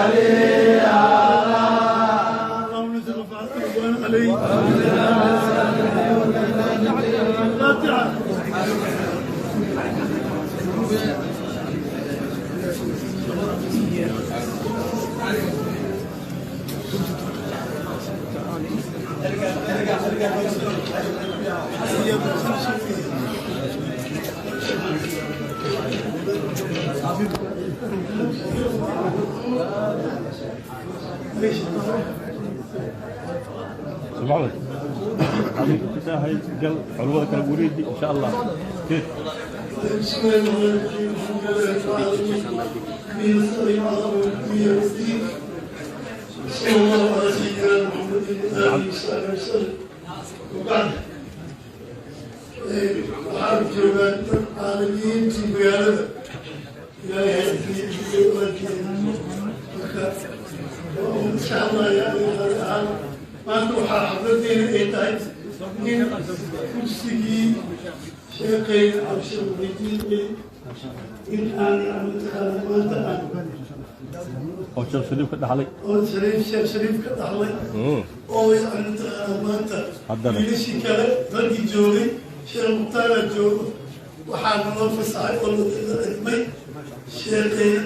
علي على اللهم نزل رفعت علي الفاتحة. سمعت عظيم كتاهي قال علوة الوريدي إن شاء الله كيف. بسم الله الرحمن الرحيم. الحمد لله رب العالمين، صلى الله على سيدنا محمد وآله وصحبه وسلم. وبعد waxaan joogaa dad caalamiyiintii magaalada ilaahay marka iska hadlaya ahaan maanta waxaa xafladeena ay tahay in kursigii sheekayna Cabshir Muxiidiin in aan yani mataqaana maanta aan oo Sheekh Shariif ka dhaxlay, oo Shariif Sheekh Shariif ka dhaxlay, oo yani mataqaana maanta haddana wiilashii kale raggii joogay Sheekh Mukhtaara joogo, waxaa naloo fasaxay oo la idmay sheekayna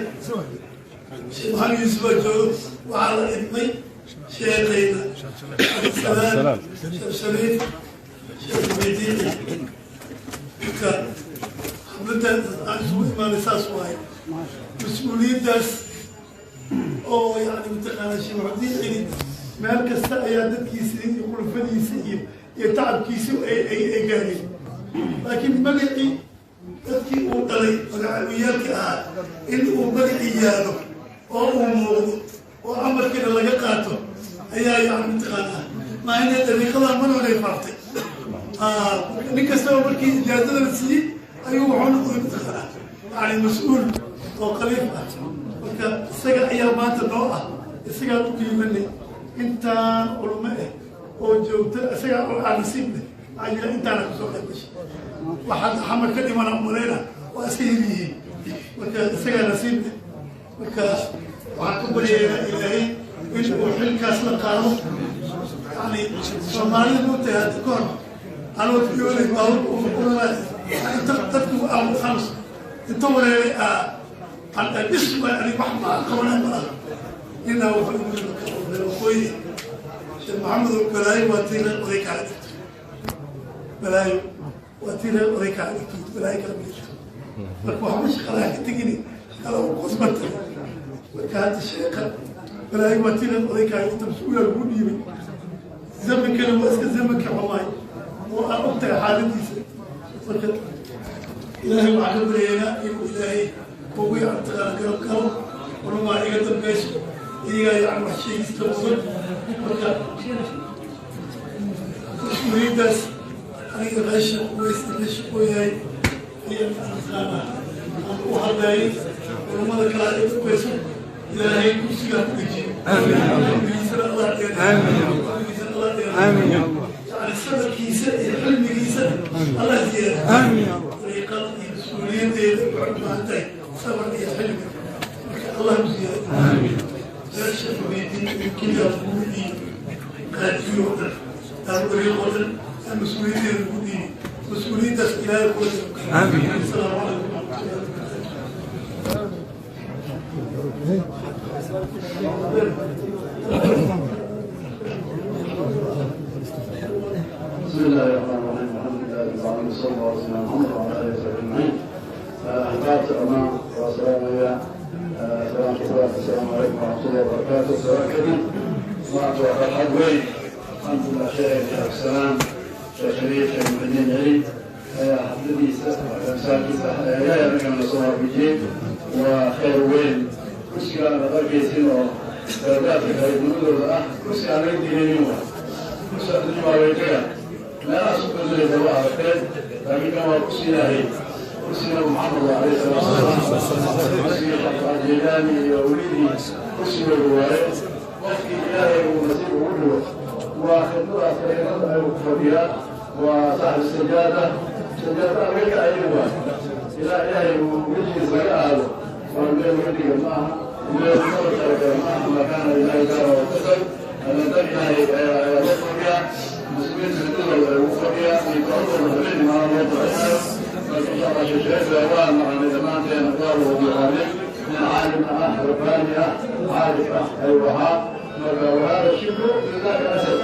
Sheekh Maxamed Yuusuf baa joogo, waxaa la idmay sheekayna Cabdisalaam Sheekh Shariif Sheekh Muxiidiin. Marka xafladdan aan isugu imaanay saas waaye, mas-uuliyaddaas oo yani mataqaana Sheekh Muxudiin Celi meel kasta ayaa dadkiisa iyo khulafadiisa iyo tacabkiisa ay gaareen, laakiin magacii dadkii uu dhalay magacawiyaalka ahaa in uu magacii yaalo oo uu muuqdo oo amarkiina laga qaato ayaa yani mataqaanaa maa inay dariiqadan mar horay faaftay. Nin kastaba markii ijaazada la siiyey ayuu wuxuu noqday mataqaanaa yani mas-uul oo khaliif ah. Marka isaga ayaa maanta noo ah, isagaa u qiimanay intaan culmo ah oo joogta, isagaa aan nasiib leh. Maxaa jira intaana kasoo qayb gashay, waxaad xamar ka dhimana umalayna waa iska yar yihiin. Marka isagaa nasiib leh. Marka waxaan ka baryaynaa Ilaahay in uu xilkaas la qaado. Yani Soomaalida moogtahay hadda ka hor anoo fiyoolay baabuur inta dadku aan inta wareeray dhis ani wax ma qabanay ma laha. Ninaa wuxuu igu yiri marka waqooyi Sheekh Maxamed oo balaayo waa tii reer oday kaa dhigto, balaayo waa tii reer oday kaa dhigto, balaayo kala ma jirto. Marka waxba shaqadaha ka tegini, shaqada u qosbanta. Marka hadda sheeka balaayo waa tii reer oday kaa dhigto, mas-uula lagu dhiibay, zamankana waa iska zamanka xumaay oo aan ogtahay xaaladiisa. Marka Ilaahay waxaan ka baryaynaa inuu Ilaahay ugu yani taqaana garab galo. Culumaa iga dambeyso, iyagaa yani wax sheegista mudan. Marka mas-uuliyaddaas aniga reesha Uweys la shaqooyahay ayaan mataqaanaa aan u hadlayay, culummada kale ay dambeyso. Ilaahay kursigaa ku dejiyo, cumrigiisana Allah dheereeyo, cumrigiisana Allah dheereeyo, yani sabarkiisa iyo xilmigiisa Allah ziyaado. Dariiqada iyo mas-uuliyaddeeda waxay u baahan tahay sabar iyo xilmi, marka Allah u ziyaado. Reesha Muxiidiin keliya kugu dhiibi qaadiyo oo dhan daaru dariiq oo dhan aan mas-uuliyaddeeda ugu dhiibi, mas-uuliyaddaas Ilaahay kula jiro. Asalaamu calaykum waraxmatullahi wabarakaatu. بسم الله الرحمن الرحيم، الحمد لله رب العالمين، صلى الله على سيدنا محمد وعلى اله وصحبه اجمعين. احبابت امام وسلام يا سلام شكرا. السلام عليكم ورحمه الله وبركاته. سلام كريم ما فرحان وين الحمد لله. شيخ السلام شيخ شريف شيخ محمدين علي حفلتي مساكي لا يا من صور بيجي وخير وين كرسي انا بركيسين درجات خير من كرسي انا يديني kursi adduunya waa laga tegaa, meelahaas u bedelaysa waa aragteen, laakiin kan waa kursi Ilaahay, kursi Nabi Maxamed alayhi salaatu wasalaam, kursigii Cabdiqaadir iyo welidii kursigooda waaye. Qofkii Ilaahay uu nasiib ugu dhigo waa khidmadaas dariiqada ayuu ku fadhiyaa, waa saaxib sajaada, sajaada laga kacayin waa ilaa Ilaahay uu wejigiisa laga aado. Waa meel laga dhiga ma aha, meel loo talagala ma aha. كان لله دار وتصل أن تنتهي مسلمين سنتظر وفقيا يتعرض للعلم على الوضع إن شاء الله شيخ وأن عن زمان نقال وبيعلم من عالم رباني عارف أيوها وهذا الشكر لله الأسد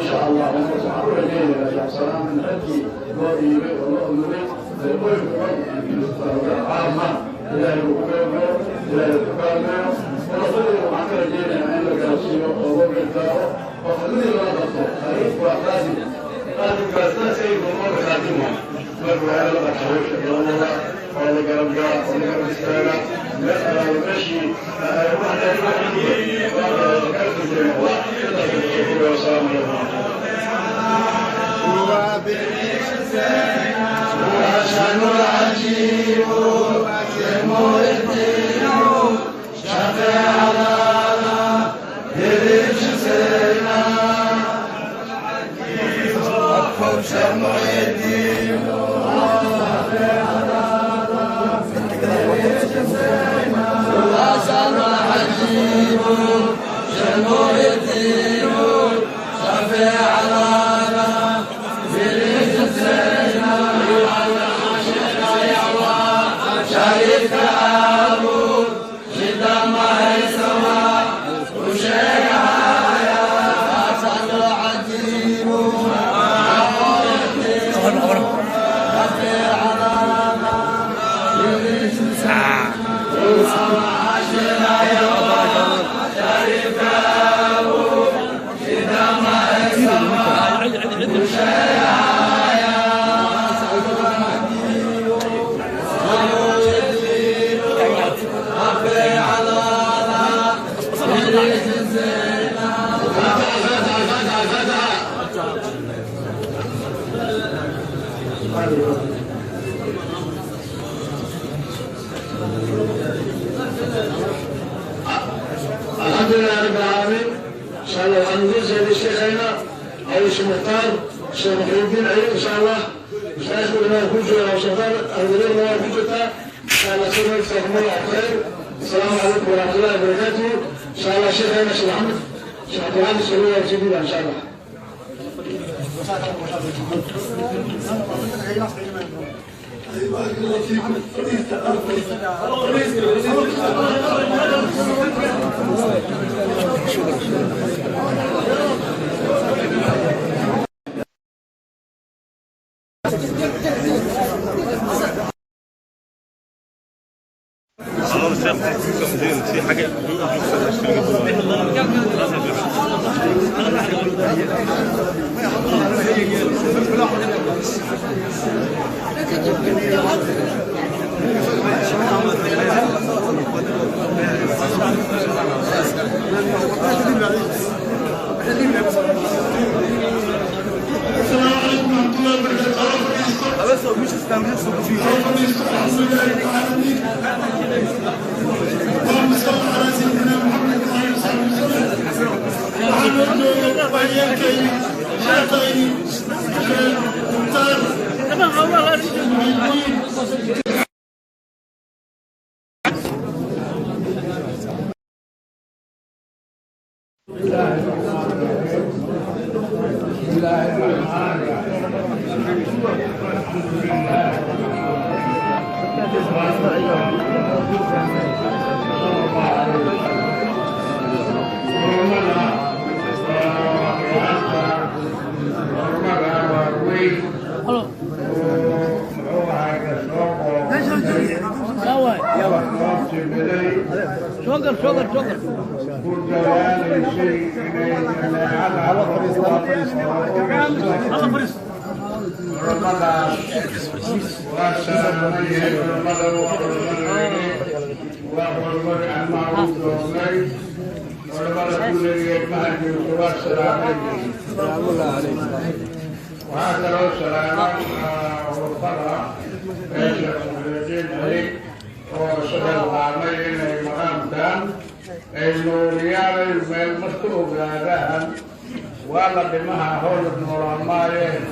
إن شاء الله ونصحر إليه يا سلام من عندي عامة إلى إلى ورسوله عن رجينا عند الكرسي وقلت وخلوني لا تخطر خليف وخادم خادم كاسنا سيد ومر خادمهم مروا هذا الحوش الله ولا قرب ولا قرب استانا مسألة ومشي واحدة وشأن العجيب المؤذن شفيع لنا برجسنا وشأن العجيب المؤذن شفيع لنا برجسنا شريك أبو جدا ما يسوى وشيء يا حسن العجيب شريك أبو جدا ما يسوى وشيء الحمد لله رب العالمين. ان شاء الله وحنقول سيد الشيخين او الشيخ مختار الشيخ محي الدين علي ان شاء الله مشايخ لنا كوجو او شيخان الولي لنا كوجوتا ان شاء الله سيدنا جزاكم الله خير. السلام عليكم ورحمه الله وبركاته. ان شاء الله شيخنا الشيخ محمد الشيخ عبد الوهاب السوري الجديد ان شاء الله. في حاجه السلام عليكم ورحمة الله وبركاته. اللهم صل على سيدنا محمد وعلى آله وصحبه وسلم. وحنا شيخين مختار بسم الله الرحمن الرحيم. الحمد لله شكر شكر شكر. وهذا لو سلام وفرح oo inay maqaamkaan ay nuuriyaan meel marka ogaadaan waa la dhimaha howlad noolaan maayeen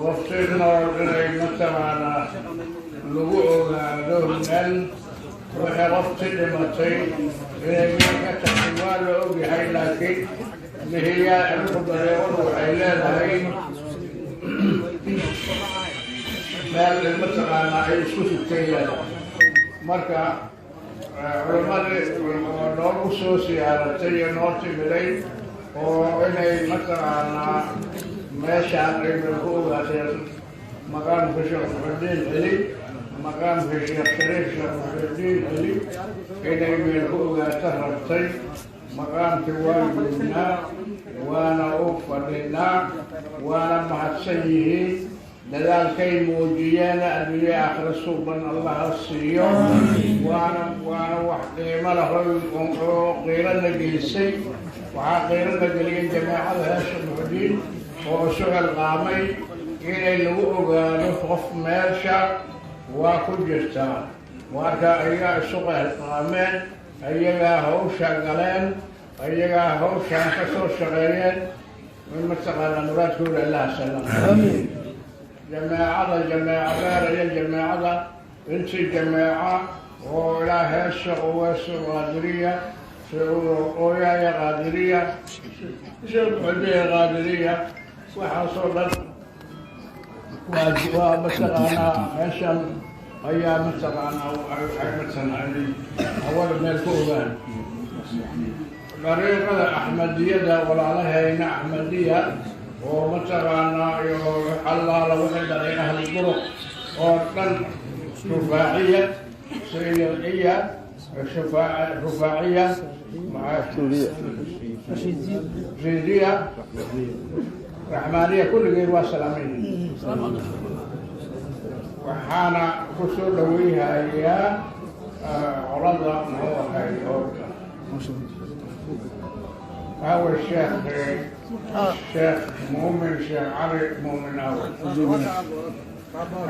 waqti nool inay mataqaanaa lagu ogaado meel Waxay qofti dhimatay inay meel ka tagtay waa la ogyahay, laakiin mihiyaa arinku dariiqadu waxay leedahay meel mataqaanaa ay isku sugtay leedahay. Marka culimmadii noogu soo siyaaratay iyo noo timiday oo inay mataqaanaa meeshaan ay meel ku ogaatay, maqaamka Sheekh Muxudiin Celi, maqaamka Sheekh Shariif Sheekh Muxudiin Celi, inay meel ku ogaata rabtay. Maqaamkii waa joognaa, waana u fadhinaa, waana mahadsan yihiin dadaalkay muujiyeen. Adduunye aakhira suuban Allaha siiyo. Waana wax qiimo lah oo qiirana gelisay. Waxaa qiirana geliyay jamaacada heesha Muxudiin oo isu xilqaamay inay lagu ogaado qof meesha waa ku jirtaa. Marka ayagaa isu xilqaameen, ayagaa hawsha galeen, ayagaa hawshaan ka soo shaqeeyeen. Mataqaanaa muraadkooda Allah salam. Jamaacada jamaaca beeraya, jamaacada intii jamaaca oo ilaa heesha Uweys Qaadiriya, Ooyaaya Qaadiriya, Sheekh Muxudiin Qaadiriya, waxaasoo dhan waa mataqaanaa meeshan ayaa mataqaanaa ay mataqaanaa hawada meel ku ogaan. Dariiqada Axmadiyada, walaalahayna Axmadiya oo mataqaanaa iyo allaala wixii dhalay ahlu duruq oo dhan, rufaaciya, sayidciya, rufaaciya, ziidiya, raxmaaniya, kulligeed waa salaamay. Waxaana ku soo dhaweyhayaa colada muxuu ahay oo waxaa way Sheekh Muumin, Sheekh Cali Muumin Awe.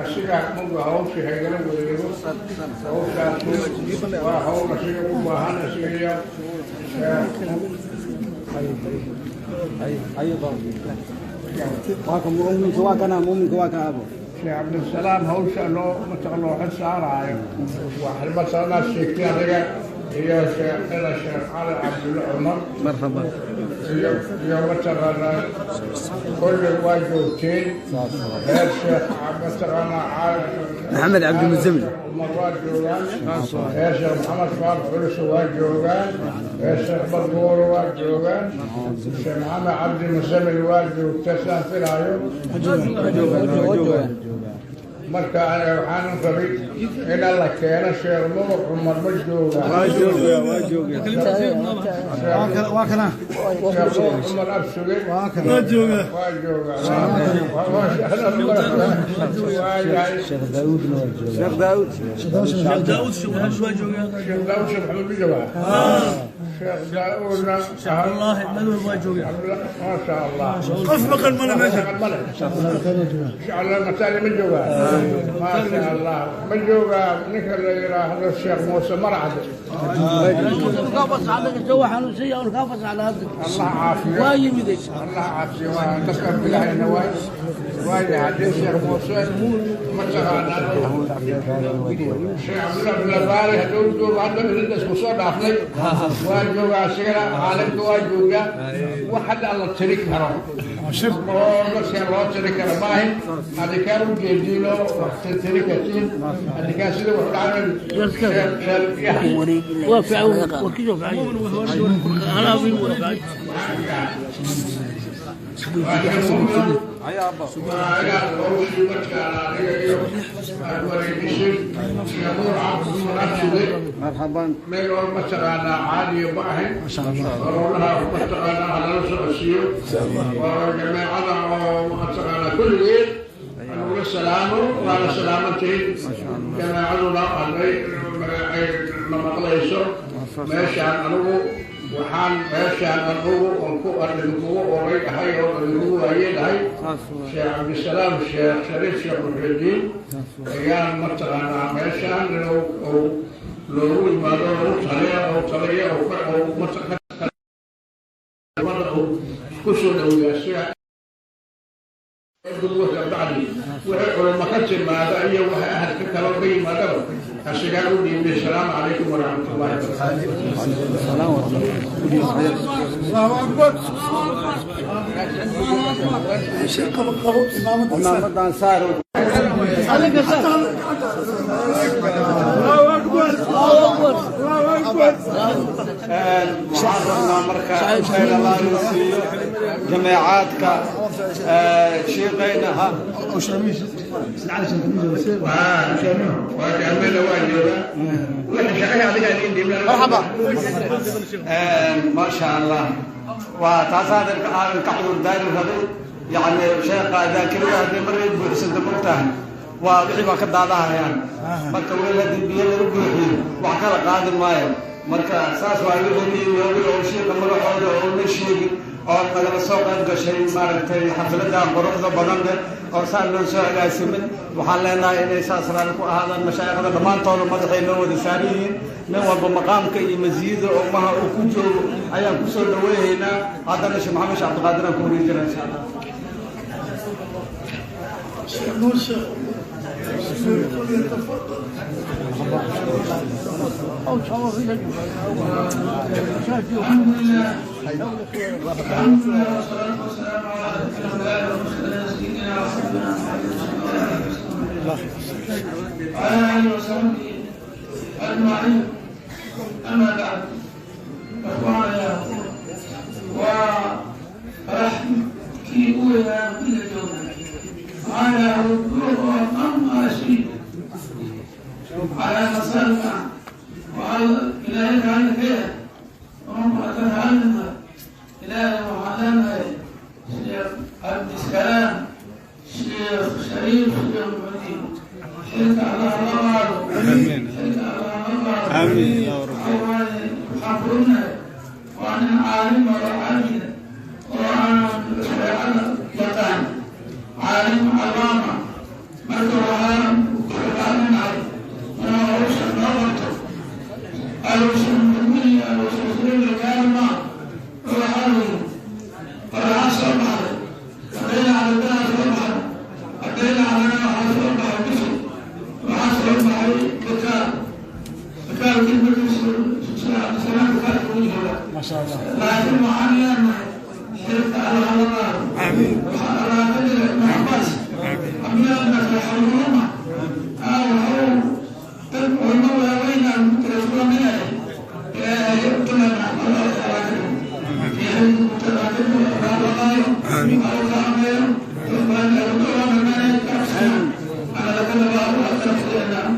Asigaa muga hawsha haygala wareego. Hawshaasu waa hawl asiga u baahan, asiga iyo Sheekh Cabdisalaam. Hawsha loo mataq loo xil saaraayo waa mataqanaa sheegtay adiga iyo sheekhada Sheekh Cali Cabdulle Cumar. Marxaba. Iyo mataqaanaa kulli waa joogteen reer Sheekh mataqaanaa Maxamed Cabdimuzamil Cumar waa joogaan, reer Sheekh Maxamed Faarax Culus waa joogaan, reer Sheekh Barbuur waa joogaan, Sheekh Maxamed Cabdi Musamil waa joogta saan filaayo. Marka waxaan rabay in la keeno Sheekh Nuur Cumar. Ma jooga Sheekh Nuur Cumar Absuge? Waa joogaa. Waa joogaa. Waayahay. Sheekh Daawudna waa joogaa. Sheekh Daawud. Sheekh Daawud, Sheekh Maxamed waa joogaa. Sheekh Daawud Sheekh Maxamed ma joogaa? Sheekh Daawudna Wallaahi madow waa joogaa. Ma sha Allah. Qof maqan male meesha. Male Sheekh Matali ma joogaa? Ma sha Allah. Ma joogaa ninka la yidhaahdo Sheekh Muuse Marcade? Allah caafiyo, Allah caafiyo. Waa dadka bilahayna waay waayo. Haddii Sheekh Muuse mataqaanaa Sheekh Cabdullah Abdulabaari hadduu joogo, hadda irinta isku soo dhaafnay, waa joogaa asigana. Caalimka waa joogaa. Wax hadda aan la tiri karo oo dadka loo tiri karo maahin. Adikaa u jeediino wax tiri kartiin adikaa sida wax dhacay. Waa inaad hawshii markaan aniga iyo aad wareejisay Sheekh Nuur Cabdi Absuge. Marxaban. Meel oo mataqaanaa caadiya ma ahayn. Ololaha mataqaanaa halala socodsiiyo. Waa jamaacada oo mataqaanaa kulligeed anugula salaamo. Waana salaamantihiin jamaacaduna hadday ay na maqlayso. Meeshaan anigu waxaan meeshaan anigu on ku idinkugu oray ahay oo idinkugu waayeelahay Sheekh Cabdisalaam Sheekh Shariif Sheekh Muxudiin ayaan mataqaanaa meeshaan inuu uu loogu yimaado, lagu taliya oo taliya oo ka oo mataqaanaa uu ku soo dhaweeya siga bacdi wixii culamo ka timaada iyo waxa ahalka kale ka yimaadaba. Asigaa u dhiibnay. Asalaamu calaykum waraxmatullahi wabarakaatu. الله أكبر. شيخ قبل قبل cimaamadan saar. الله أكبر، الله أكبر. Waxaan rabnaa marka khayr Allah inuu siiyo jameecaadka shiiqayna ha. Waa jaamela, waa joogaa wixii shaqaha adigaa idin dhiibna. Marxaba, maasha Allah, waa taas aan ka cudur daari rabay. Yani sheekha daakirada haddii maray buuxsanta, mogtahay, waa wixii baa ka daadahayaan. Marka weel haddii biyo laga buuxiyo, wax kala qaadi maayo. Marka saas waa wixii niyoobay oo shiiqa magacooda oo la sheegin oo nagala soo qayb gashay, maaragtay, xafladan quruxda badan leh oo saan loo soo agaasimay. Waxaan leenahay inay saas raali ku ahaadaan. Mashaaikhda dhammaantooda madaxay noo wada saaran yihiin. Nin walba maqaamka iyo masiyida oo maha uu ku joogo ayaan kusoo dhaweynaynaa. Haddana Sheekh Maxamed Sheekh Cabdiqaadir aan ku wareejina, insha Allah. شيخ نور، شيخ فليتفضل. الحمد لله، الحمد لله، والصلاة والسلام على رسول الله والمرسلين، سيدنا وحبيبنا محمد صلى الله عليه وسلم وعلى آله وصحبه أجمعين. أما بعد، إخواننا وفرحتي أولى كل جمعة على وجوه الناس على مسلمة وعلى إلهي عنك ومعلمنا إلهي وعلمنا شيخ عبد السلام، شيخ شريف، شيخ المدين، حلك على الله، حلك على الله. آمين يا رب. حفظنا وعن عالم وعالم وعن بطان عالم علامة. Marka waxaan qaadanay hawsha noo qabto aluusan mudmini aluusan furin gaarma. Waxaa weeye waxaa soo baxday haddayna cadadana soo baxday, haddayna cadana waxaa soo baxay bisu, waxaa soo baxay bakaal. Bakaalkii markiisu Cabdisalaam bakaalka ugu jooga, laakiin waxaan leenahay xilka Allah la qaado. Waxaa Allah ka dhigay Ibnu Cabbaas, Cabdullahi xaruma wuxuu dad culmo waaweyn aan kala furaminaya. Ilaahay utulana Allah ka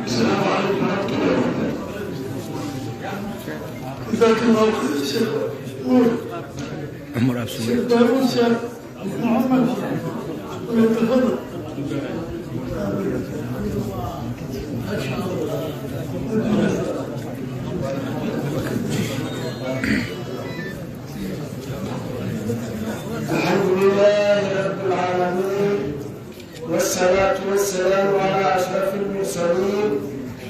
السلام عليكم ورحمة الله وبركاته. جزاك الله خير شيخ نور. عمر أبسون. شيخ داوود، شيخ محمد، تفضل. الحمد لله رب العالمين، والصلاة والسلام على أشرف المرسلين،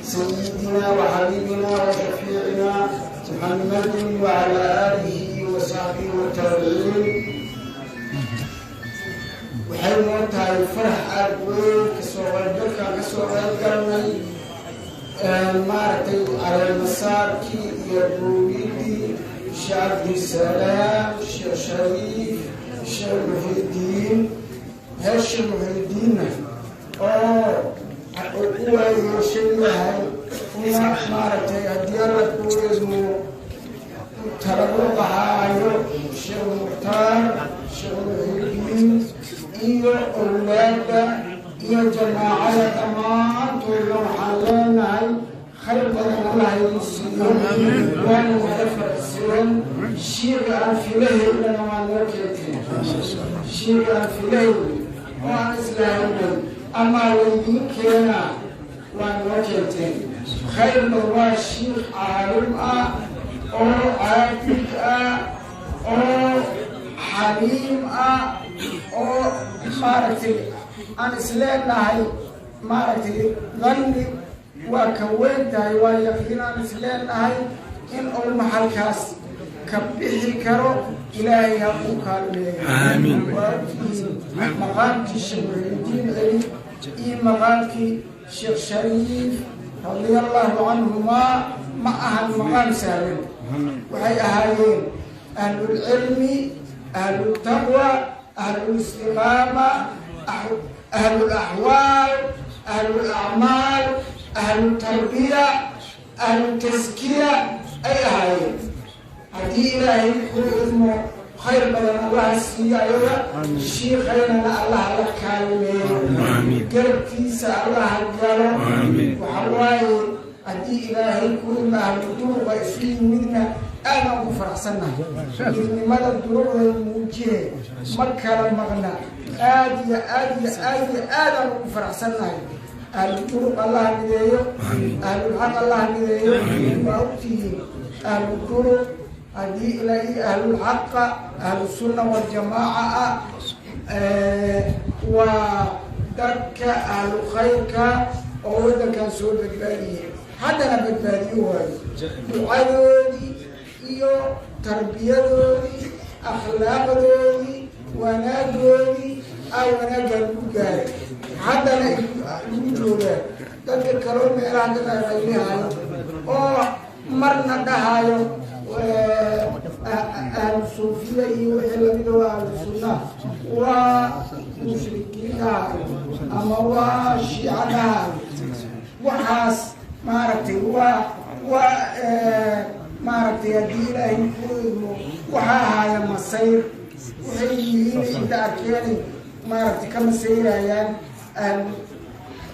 سيدنا وحبيبنا وشفيعنا محمد وعلى آله وصحبه والتابعين. Waxay noo tahay farax aad weyn kasoo qaybgalkaan kasoo qayb galnay, maaragtay, caleemasaarkii iyo duugidii Sheekh Cabdisalaam, Sheekh Shariif, Sheekh Muxidiin, heesha Muxidiinna oo u waayeeshan yahay una, maaragtay, haddii Alla kuweysmo talagu qahaayo Sheekh Mukhtaar, Sheekh Muxidiin iyo owlaadda iyo jamaacada dhammaantoodna waxaan leenahay khayr badan Allah idin siiyo. Waana wada faracsiwan. Shiiga aan filahaynana waa noo keentay. Shiiga aan filahayn oo aan islahaynay amaa laydiin keenaa waa noo keenteen. Khayr badan. Waa shiikh caalim ah oo caabid ah oo xaliim ah oo, maaragtay, aan isleenahay, maaragtay, dhanni waa ka weyn tahay, waa yaqiin aan isleenahay in uu maxalkaas ka bixi karo. Ilaahay ha uu kaalmeeyo. Waa ogtihiin maqaamkii Sheekh Muxidiin Celi iyo maqaamkii Sheekh Shariif. radia allahu canhumaa ma ahan maqaam sahlan. Waxay ahaayeen ahlulcilmi, ahlultaqwa, ahlulistiqaama, ahlulaxwaal, ahlulacmaal, ahlutarbiya, ahlutaskiya ay ahaayeen. Haddii Ilaahay kuu idmo, khayr badan Allaha siiyo ayaga, shiikaynana Allaha la kaalmeeyo, garabkiisa Allaha galo. Waxa waaye, haddii Ilaahay ku idmo, ahlu duruqa isu yimidna aadaan ugu faraxsannahay. Midnimada duruqday muujiye, ma kala maqna. Aad iyo aad iyo aad iyo aadaan ugu faraxsannahay. Ahlu duruq Allaha mideeyo, ahlulxaq Allaha mideeyo. Waa ogtihiin ahlu duruq haddii ilaa ahlulxaqa, ahlusunna waljamaaca ah, waa dadka ahlu khayrka oo waddankan soo badbaadiyey, haddana badbaadiyo waayo. Ducadoodii iyo tarbiyadoodii, akhlaaqdoodii, wanaagoodii aa wanaaggaa lagu gaaray, haddana lagu joogaa. Dadka kaloo meelaha ka qaylqaylihayo oo marna dhahayo ahlu suufiya iyo wixii lamida waa ahlu sunna, waa mushrikiin dhahayo ama waa shiica dhahayo, waxaas maaragtay waa maaragtay, haddii Ilaahay ku idmo, waxaa ahaaya masayr. Waxay yihiin inta arkeenay maaragtay ka masayrayaan. Ahlu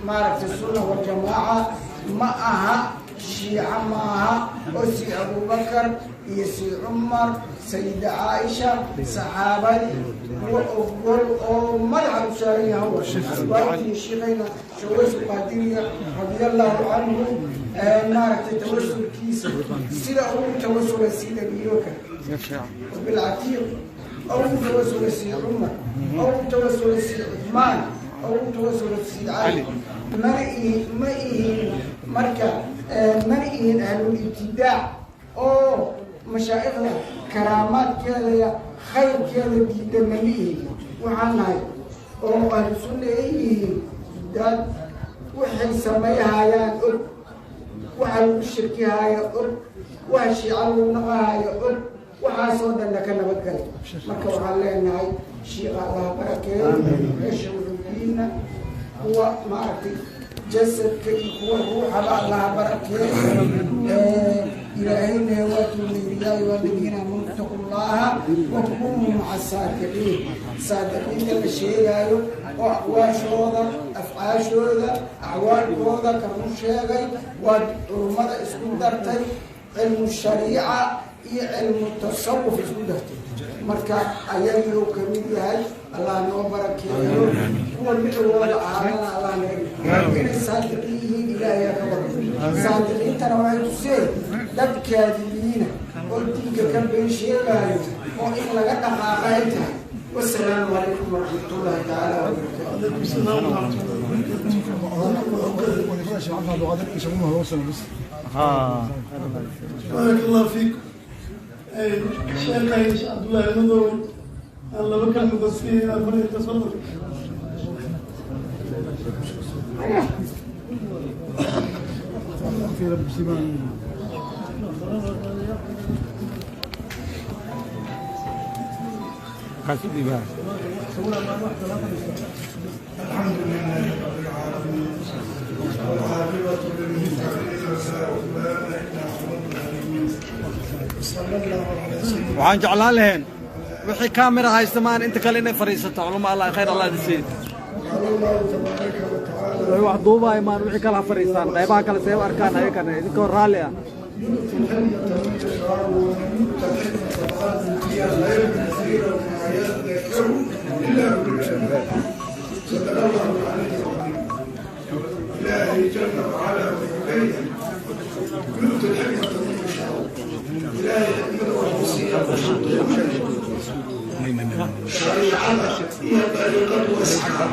maaragtay sunna waljamaaca ma aha shiica, ma aha oo si Abubakar iyo si Cumar, Sayida Caaisha, saxaabadii kuwa ogol oo madaxa u saaran yaha. Waa ogtihi shiikayna Shaways Qaadiriya radia allahu canhu, maaragtay tawasulkiisa sida ugu tawasulay sida Abubakar bilcatiiq, ugu tawasulay si Cumar, ugu tawasulay si Cuthmaan, ugu tawasulay si Cali. Mana ihin, ma ihin marka, mana ihin ahlulibtidaac oo mashaa'ikhda karaamaadkeeda iyo khayrkeeda diida, ma lihin. Waxaan nahay oo ahlu sunna ay yihiin dad waxay samayhayaan og, waxa lagu shirkihaaya og, waxa shiica lagu naqahaaya og, waxaasoo dhanna ka nabadgalay. Marka waxaan leenahay shiika Allaha barakeeyo, meesha wuxuudiina kuwa maaragtay jasadka iyo kuwa ruuxaba Allaha barakeeyo. Ilaahayna waatuu yiri: "Yaa ayuha aladiina aamanu ittaqu llaha wa kunuu maca saadiqiin." Saadiqiinta la sheegaayo oo aqwaashooda, afcaashooda, acwaalkooda ka run sheegay waa culummada isku dartay cilmu shariica iyo cilmu tasawuf isku dartay. Marka ayagii kamid yahay. Allah noo barakeeyo, kuwa micigooda ahaadana Allah naga inay saadiqiin yihiin. Ilaahay ka waran saadiqiintana waxay tuseen dad kaadibiina oo diinka ka been sheegaayo oo in laga dhaqaaqa ay tahay. Wasalaamu calaykum waraxmatullahi tacaala wabarakaatu. عليكم السلام ورحمة الله. بارك الله فيكم. شيخ عبد الله المدوي الله بكر مقصي فليتفضل. الحمد لله رب العالمين، والعاقبة للمتقين، ولا عدوان إلا على الظالمين، صلى الله على سيدنا Waxaan jeclaan lahayn wixii kaamira haysta maan inta kale inay fadhiisato. Culimo Allah khayr Allah idin siiyo. قال الله تبارك وتعالى: Wixii wax duubaay maan wixii kale ha fadhiistaan, qaybaha kale see u arkaan ayakana idinkoo raalli ah. يؤتي الحكمة من يشاء، ومن يؤت الحكمة فقد أوتي خيرا كثيرا، وما يذكر إلا أولو الألباب. صدق الله العلي العظيم. إلهي جل وعلا وإليه يؤتي الحكمة من يشاء. إلهي حكمة وحسية شريعة هي طريقة واسعة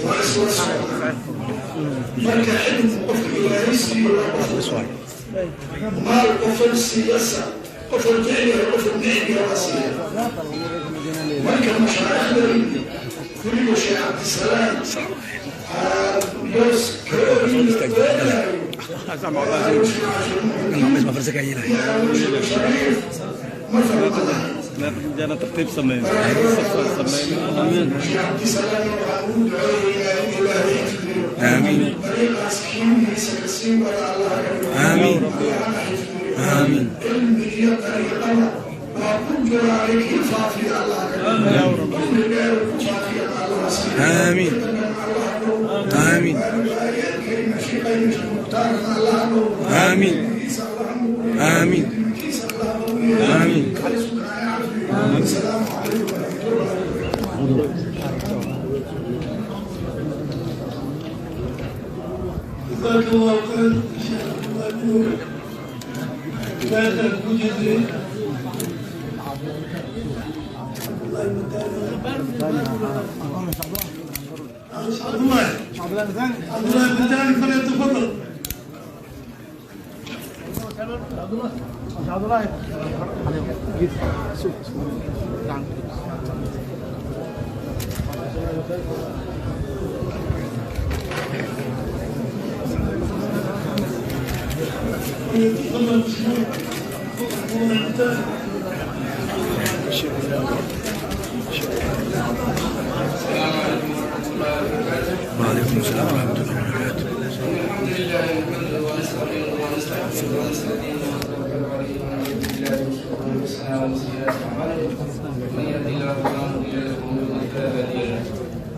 وأسوأ. Marka cilmi qofka Ilaahay siiyo waa qof maal, qofan siiyasa, qofan jecel yahay, qofan neceb yahay waa siiya. Marka mashaa'ikhdan kulliba, Sheekh Cabdisalaam ترتيب سمين آمين آمين آمين آمين آمين آمين آمين آمين. السلام عليكم ورحمة الله. جزاك الله خير شيخ عبد الله بن لا تجدري عبد الله بن ثاني فليتفضل. عبد الله تفضل. السلام عليكم ورحمة الله وبركاته. وعليكم السلام ورحمة الله وبركاته. الحمد لله نحمده ونستعينه ونستغفره ونستهديه ونتوكل عليه ونعوذ بالله من شرور انفسنا ومن سيئات اعمالنا. من يهده الله فلا مضل له ومن يضلل فلا هادي له.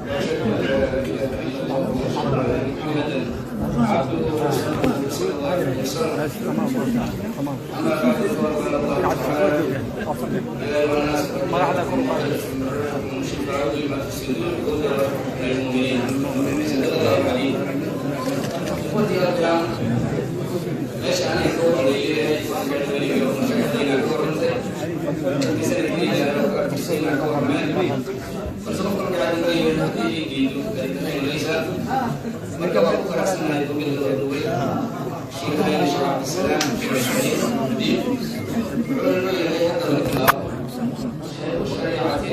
واشهد ان لا اله الا الله واشهد ان محمدا عبده ورسوله صلى الله عليه وسلم. اما بعد، فقال الله تعالى: يا ايها الناس اتقوا شفاعة لما في الصدور وهدى للمؤمنين. صدق الله العليم. اخوتي الكرام، meesha aniga ka warramay ka warrantay ka warrameen, balse qofka marka aad leeyahay haddii diido ay marka waa ku faraxsanahay dowladda loo duway sheekheena Sheekh Cabdisalaam Sheekh Xaliif Diin. Wuxuu leeyahay hadda la bilaabo sheekhu shariicati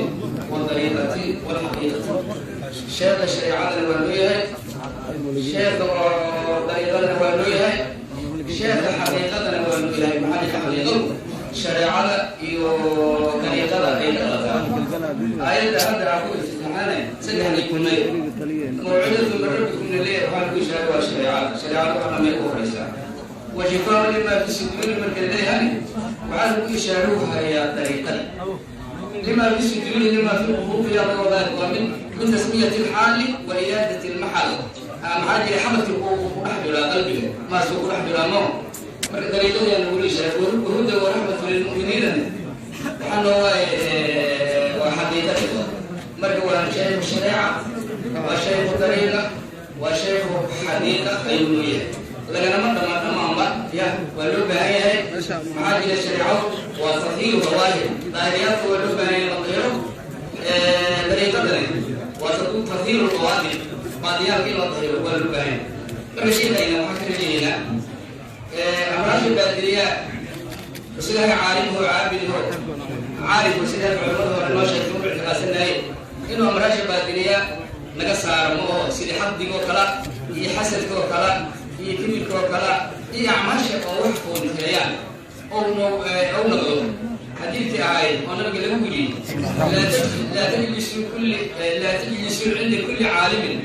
wadariiqati walxaqiiqati. Sheekha shareecadana waa loo yahay, sheekha dariiqadana waa loo yahay, sheekha xaqiiqadana waa loo yahay. Maxaa xaqiiqadu shareecada iyo dariiqada ay ka dhalataa? Aayadda hadda aan ku iftixaanay saddexdii kunay mawcidatu min rabbikum leeyahay, waxaa lagu sheegay waa shareecada. Shareecada waxa dhamay u horeysaa. Wa shifaa limaa fi suduuri marka leeyahay, waxaa lagu ishaaruhayaa dariiqada. لما في الصدور لما في القلوب يا ذلك ومن تسمية الحال وإيادة المحل. maxaa jira xabadkii ku dhex jiraa qalbiga maasuu ku dhex jiraa mo. Marka dariiqadii aan weli sheegay wahuda waraxmatu lilmu'miniina waxaa noo waa xaqiiqada. Marka waa shaykhu shareeca, waa shaykhu dariiqa, waa shaykhu xaqiiqa ayuu noo yahay. Laganama dhamaan dhamaanba ya waa loo baahan yahay. Maxaa jira shareecadu waa tathiiru dawaahir, daahiriyaadka waa loo baahan yahay la dahiro. Dariiqadani waa tathiiru dawaadir, baadiyaalka in la dahiro waa loo baahan yahay. Marka sheekayna waxaan ka rajaynaynaa amraasha baadiriyaa sidaha caalimho caabidho caarifo, sidaa culamada hore noo sheegtay u ictiqaadsanaye inuu amraasha baadiriyaa naga saaro ma oho, sida xaqdigoo kala iyo xasadkoo kala iyo kibirkoo kala iyo acmaasha oo wax foodinteeyaan ou noqdo. Xadiidkii ahayd oo nabiga lagu yidhi laa tajlisuu cinda kulli caalimin,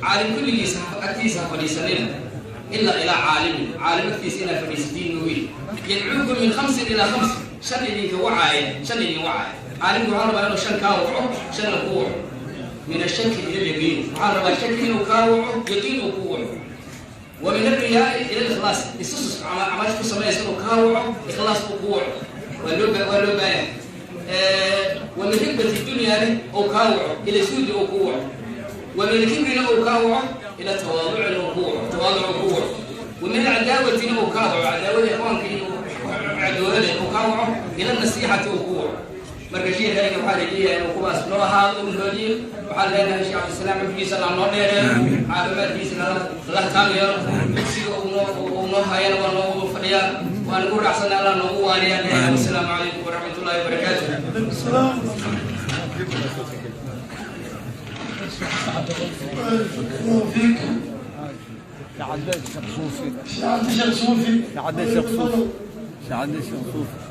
caalim kulligiisa agtiisa ha fadhiisanina ilaa ilaa caalimin, caalim agtiisa inaad fadhiisatiin mooye. Yadcuukum min khamsin ilaa khams, shan idinka wacaaya, shan idin wacaaya. Caalimku waxaa rabaa inuu shan kaa waco, shanna kuu waco. Min ashaki ila alyaqiin, waxaa rabaa shaki inuu kaa waco, yaqiin uu kuu waco. ومن الرياء الى الاخلاص، السوس عملت كسميه انه كاوعو اخلاص وقوع ولو بايع. ومن ركبة الدنيا له او كاوعو الى سود او قوع. ومن الكبر او كاوعو الى تواضع وقوع، تواضع وقوع. ومن العداوة او كاوعو، عداوة اخوانك عداوة او كاوعو الى النصيحة وقوع. Marka sheekayga waxaa rajeeyaa inuu kuwaas noo ahaado u hooliyo. Waxaan leenahay Sheekh Cabdisalaam cumrigiisa Allah noo dheereeyo, caafimaadkiisana Allah taam yeelo, sida uu noo hayana waa noogu fadhiyaa, waan ugu raacsana Allah noogu waaniyaa. Assalaamu calaykum waraxmatullaahi wabarakaatu. الله فيك. Sheekh Cabdi Sheekh Suufi. Sheekh Cabdi Sheekh Suufi. Sheekh Cabdi Sheekh Suufi.